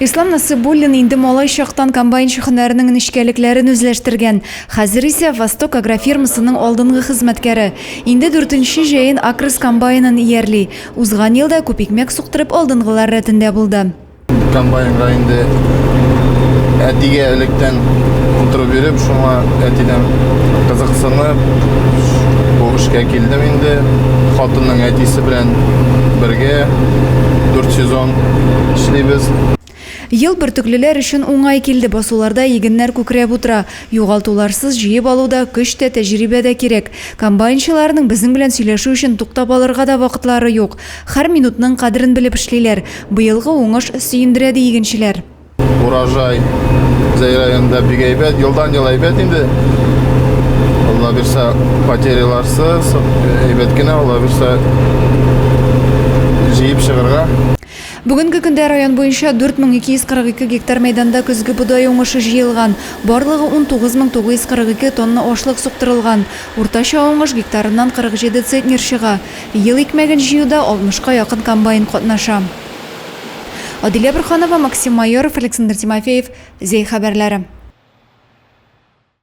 Ислам Насыйбуллин инде малай чактан комбайнчы һөнәренең нечкәлекләрен үзләштергән. Хәзер исә Восток агрофирмасының алдынгы хезмәткәре. Инде дүртенче җәен Акрос комбайнын иярли. Узган ел да күп икмәк суктырып алдынгылар рәтендә булды. Комбайнга инде әтигә электән утырып йөреп, шуңа әтидән кызыксынып, бу эшкә килдем инде. Хатынның әтисе белән бергә дүрт сезон эшлибез. Ел бөртеклеләр өчен уңай килде, басуларда игеннәр күкрәп утыра. Югалтуларсыз җыеп алуда көч тә, тәҗрибә дә кирәк. Комбайнчыларның безнең белән сөйләшү өчен туктап алырга да вакытлары юк. Һәр минутның кадерен белеп эшлиләр. Быелгы уңыш сөендерә, ди игенчеләр. Урожай Зәй районында бик әйбәт, елдан-ел әйбәт инде. Алла бирсә, потеряларсыз, әйбәт кенә, Алла бирсә, җыеп чыгарга. Бүгенге көндә район буенча 4242 гектар мәйданда көзге бодай уңышы җыелган. Барлыгы 19942 тонна ашлык суктырылган. Уртача уңыш гектарыннан 47 центнер чыга. Ел икмәген җыюда 60 ка якын комбайн катнаша. Адилә Борһанова, Максим Майоров, Александр Тимофеев, Зәй хәбәрләре.